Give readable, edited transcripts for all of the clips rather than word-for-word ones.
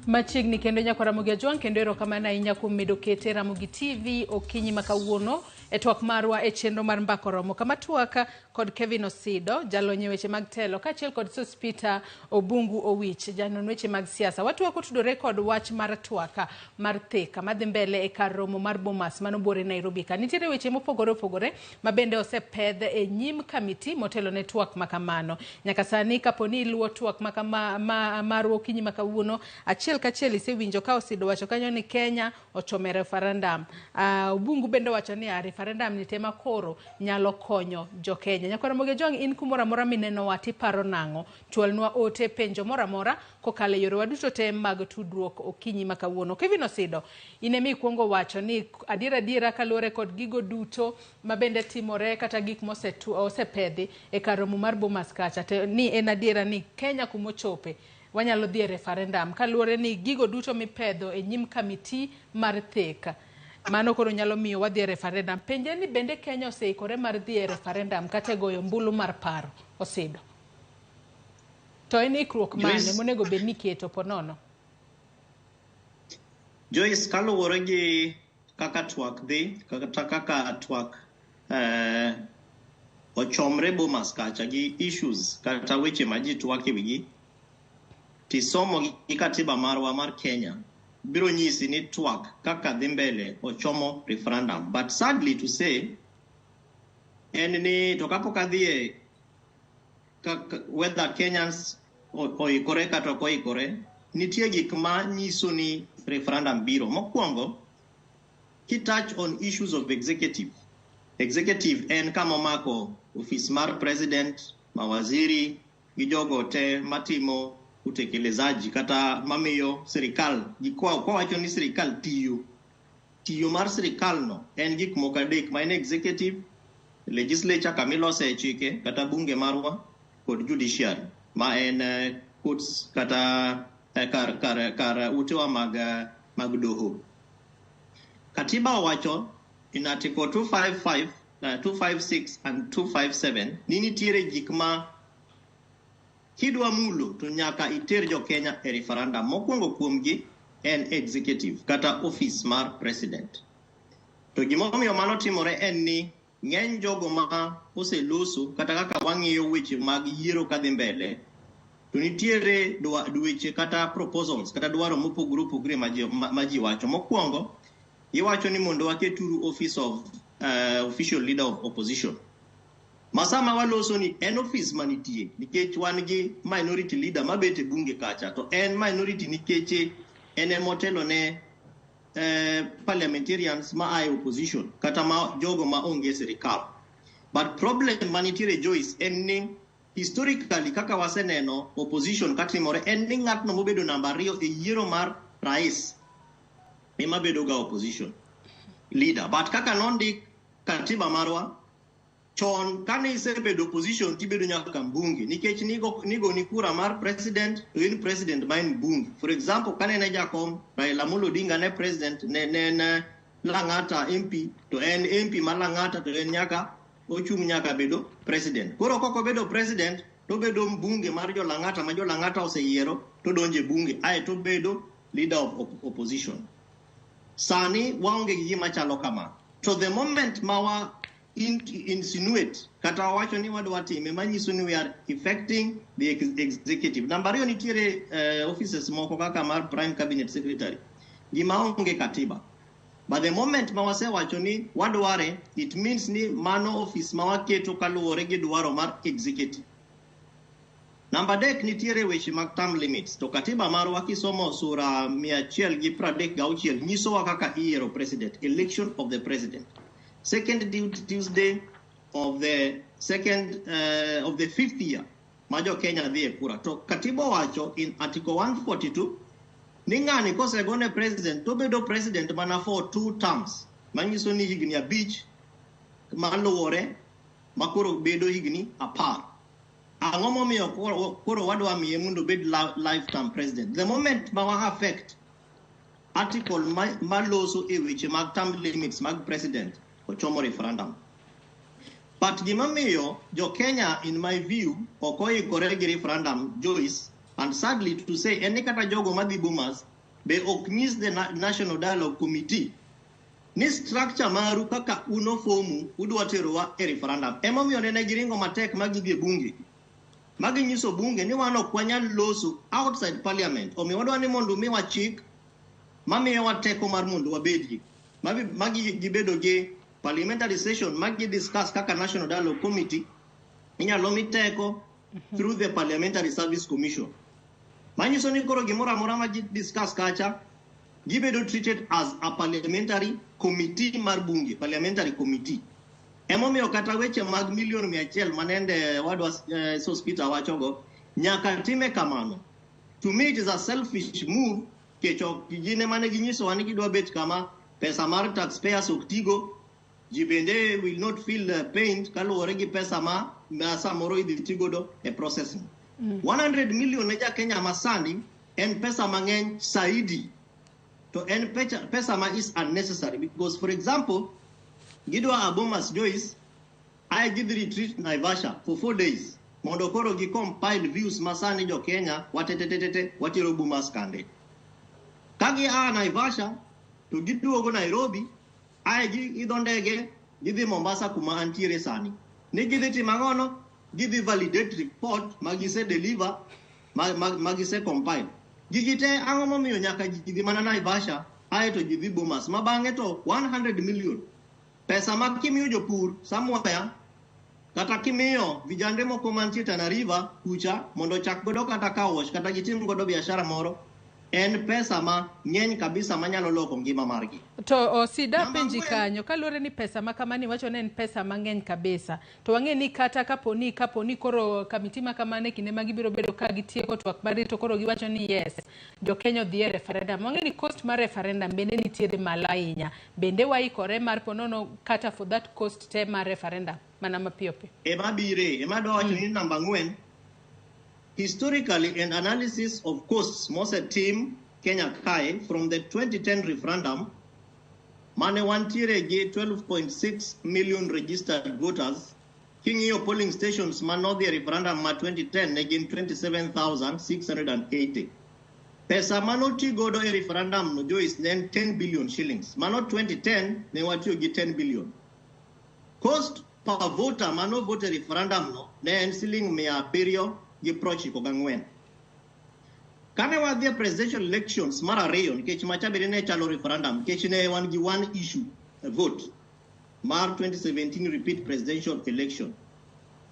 Machiegni kendo nyakwa Ramogi Ajwang' kendo erokamano ahinya kuom medo kete Ramogi TV okinyi ma kawuono e twak marwa e chenro mar Mbaka Oromo kama twak kod Kevin Osido jalony e weche mag telo kaachiel kod Sospeter Obungu Owich janon weche mag siasa. Watwak otudore kod wach mar twak mar thika madhi mbele e kar romo mar Bomas mano buore Nairobi ka. Nitiere weche mopogore opogore ma bende osepedh e nyim kamiti motelo ne twak ma kamano. Nyaka sani kapo ni iluwo twak ma kama ma marwa okinyi ma kawuono, achiel kachiel isewinjo ka Osido wacho kanyo ni Kenya ochomo e referendum. Obungu bende owacho ni a referendum ni tema koro nyalo konyo jo Kenya. Nyakwar Ramogi Ajwang' in kumoro amora minenowa tiparo nang'o? Chwalnwa ote penjo moro amora kokalo e yorewa duto te mag tudruok okinyi ma kawuono. Kevin Osido, in ema ikuongo wacho ni adiera adiera kaluwore kod gigo duto ma bende timore kata gik mosepedhi e kar romo mar Bomas kacha te, ni en adiera ni Kenya kumochope wanyalo dhi e referendum kaluwore ni gigo duto mipedho e nyim kamiti mar thika mano koro nyalo miyo wadhi e referendum. Penje ni bende Kenya oseikore mar dhi e referendum kata e goyo ombulu mar paro Osido? To en ikruok mane monego bed ni iketo po nono? Joyce, kaluwore gi kaka twak dhi kata kaka twak ochomre Bomas kacha gi issues kata weche ma ji twak e wigi tisomo gi katiba marwa mar Kenya biro nyisi ni twak kaka dhi mbele ochomo referendum. But sadly to say en ni to kapok adhi e whether Kenyans oikore kata ok oikore, nitie gik ma nyiso ni referendum biro. Mokwongo, ki touch on issues of executive. Executive en kama omako ofis mar president, mawaziri gi jogo te matimo utekelezaji kata mamiyo sirikal kwawacho ni sirikal tiyo. Tiyo mar sirikal no en gik moko adek ma en executive, legislature kamilose chike kata bunge marwa kod judiciary ma en courts kata kar utewa mag doho. Katiba owacho in article 255, 256 and 257 ni nitiere gik ma kidwa mulo to nyaka iter jo Kenya e referendum. Mokwongo kuomgi en executive kata office mar president. To gimomiyo mano timore en ni ng'eny jogo ma oseloso kata kaka wang'iyo weche mag yiero kadhi mbele to nitiere dweche kata proposals kata dwaro mopogore opogore ma ji wacho. Mokwongo, iwacho ni mondo waketuru office of official leader of opposition. Ma sama waloso ni en office manitie nikech wan gi minority leader mabet e bunge kacha to en minority nikech en emotelo ne parliamentarians ma ae opposition kata ma jogo ma onge e sirikal. But problem manitiere, Joyce, en ni historically kaka waseneno opposition katimore en ni ng'atno mobedo namba ariyo e yiero mar rais ema bedo ga opposition leader. But kaka nondik katiba marwa chon kane isebedo opposition tibedo nyaka mbunge nikech nigoni kura mar president to in president ma en mbunge. For example, kane ne jakom Raila Amolo Odinga ne president ne en Lang'ata MP to en MP ma Lang'ata to en nyaka ochung' nyaka bedo president. Koro kok obedo president to obedo mbunge mar jo Lang'ata ma jo Lang'ata oseyiero to donjo e bunge aeto obedo leader of opposition. Sani waonge gi gima chalo kama. To the moment ma wa insinuate kata wawacho ni wadwa time manyiso ni we are affecting the executive. Namba ariyo nitiere offices moko kaka mar prime cabinet secretary gima onge katiba. But the moment ma wasewacho ni wadware, it means ni mano office ma waketo kaluwore gi dwaro mar executive. Namba adek nitiere weche mag term limits to katiba marwa kisomo sura 136 nyisowa kaka iyiero president, election of the president. Second Tuesday of the second of the fifth year ma jo Kenya dhi e kura. To katiba owacho in article 142 ni ng'ani kosegone president to bedo president mana for two terms manyiso ni higni 5 maluwore makoro bedo higni 10. Ang'o momiyo koro wadwa miye mondo obed lifetime president? The moment ma wa affect article maloso e weche mag term limits mag president ochomo referendum. But gimomiyo jo Kenya in my view ok oikore gi referendum, Joyce, and sadly to say en ni kata jogo madhi Bomas be ok nyis the National Dialogue Committee ni structure maru kaka uno fomu udwa terowa e referendum. Emomiyo nene giringo matek ma gidhi e bunge, ma ginyiso bunge ni wan ok wanyal loso outside parliament, omiyo wadwa ni mondo umiwa chik mamiyowa teko mar mondo wabedgi magi gibedo gi parliamentary session ma gi discuss kaka National Dialogue Committee inyalo mi teko through the Parliamentary Service Commission. Manyiso ni koro gimoro amora ma gi discuss kacha gibedo treated as a parliamentary committee mar bunge, parliamentary committee. Emomiyo kata weche mag milion 100 manende wadwa Sospeter wachogo nyaka time kamano. To me it is a selfish move, kech ok gin ema ne ginyisowa ni gidwa bet kama pesa mar taxpayers ok tigo, ji bende will not feel pain kaluwore gi pesa ma samoro idhi tigodo e process ni. 100 million ne ja Kenya masani en pesa mang'eny saidi, to en pesa ma is unnecessary, because for example gidwa a Bomas Joyce ae gidhi retreat Naivasha for 4 days mondo koro gi compile views masani jo Kenya watetetete watero Bomas kande. Ka gi a Naivasha to giduogo Nairobi, ae gi idho ndege gidhi Mombasa kuma antiere sani. Ni gidhi timo ang'ono? Gidhi validate report ma gise deliver ma gise compile. Gigi te ang'o momiyo nyaka ji dhi mana Naivasha ae to ji dhi Bomas ma bang'e to 100 million pesa ma kimiyo jopur somewhere kata kimiyo vijande moko mantie Tana River kucha mondo ochak godo kata car wash kata gitim godo biashara moro en pesa ma ng'eny kabisa manyalo loko ngima margi. To Osida Namba penji ang'wen. kanyo kaluwore ni pesa ma kamani wacho ni en pesa mang'eny kabisa, to wang'e ni kata kaponi koro kamiti ma kamano e kinde ma gibiro bedo ka gitieko twak margi to koro giwacho ni yes, jo Kenya odhi e referendum. Wang'e ni cost mar referendum bende nitiere malo ahinya. Bende waikore mar ponono kata for that cost te mar referendum mana mapiyo piyo. Ema bire, ema dwa wacho ni namba ang'wen, historically an analysis of costs mosetim Kenya kae from the 2010 referendum mane wantiere gi 12.6 million registered voters, king'iyo polling stations manodhi e referendum ma 2010 ne gin 27,680. Pesa manoti godo e referendum no Joyce ne en 10 billion shillings. Mano 2010 ne watiyo gi 10 billion. Cost per voter mano vote e referendum no ne en siling 794. Kane wadhi e presidential elections mar ariyo, nikech macha bende ne chalo referendum, nikech ne wan gi one issue, a vote mar 2017 repeat presidential election.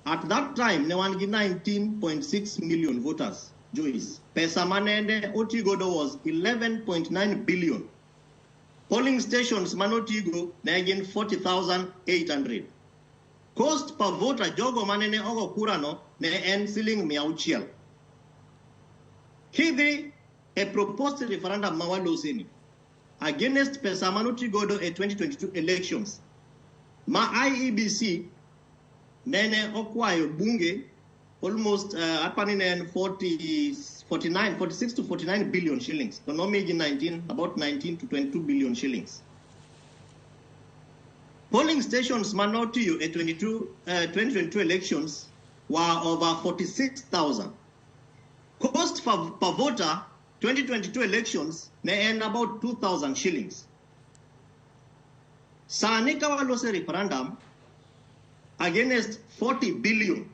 At that time ne wan gi 19.6 million voters, Joyce. Pesa manende otigodo was 11.9 billion. Polling stations manotigo ne gin 40,800. Cost per voter jogo manene ogo kura no ne en siling 600. Kidhi e proposed referendum ma waloseni against pesa manotigodo e 2022 elections ma IEBC nene okwayo bunge almost apani ne en 40, 49, 46 to 49 billion shillings. To nomigi 19, about 19 to 22 billion shillings. Polling stations manotiyo e 2022 elections were over 46,000. Cost per voter 2022 elections ne en about 2,000 shillings. Sani ka walose referendum against 40 billion.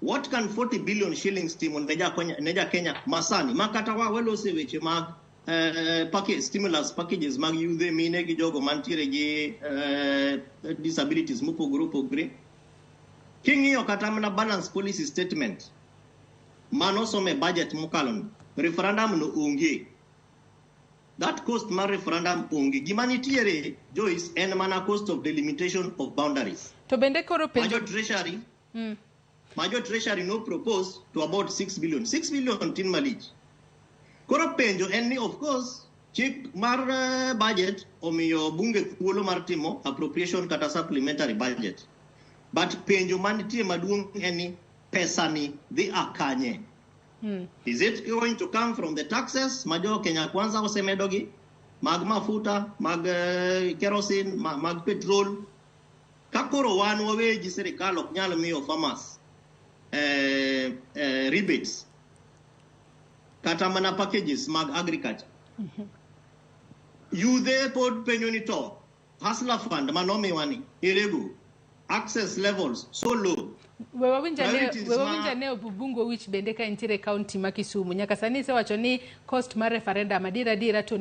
What can 40 billion shillings timo ne ja Kenya masani? Makata wa walose weche mag package, stimulus packages mag yudhe mine gi jogo mantiere gi disabilities mopogore opogore. King'iyo kata mana balance policy statement mano some budget mokalo ni, referendum no onge. That cost mar referendum onge. Gima nitiere, Joyce, en mana cost of delimitation of boundaries. To bende koro penjo Major Treasury no propose to about 6 billion. 6 billion tin malich. Koro penjo en ni of course chik mar budget omiyo bunge thuolo mar timo appropriation kata supplementary budget. But penjo manitie maduong' en ni pesa ni dhi a kanye? Is it going to come from the taxes ma jo Kenya Kwanza osemedogi? Mag mafuta, mag kerosene, mag petrol. Ka koro wan wawegi sirikal ok nyal miyo farmers rebates. Kata mana packages mag agriculture. Yudhe pod penjo ni to Hustler Fund manomiwa ni erego access levels so low. We wawinj ane Priorities we wawinj ane Obungu Owich bende ka entiere e kaunti ma Kisumu. Nyaka sani isewacho ni cost mar referendum adier adiera to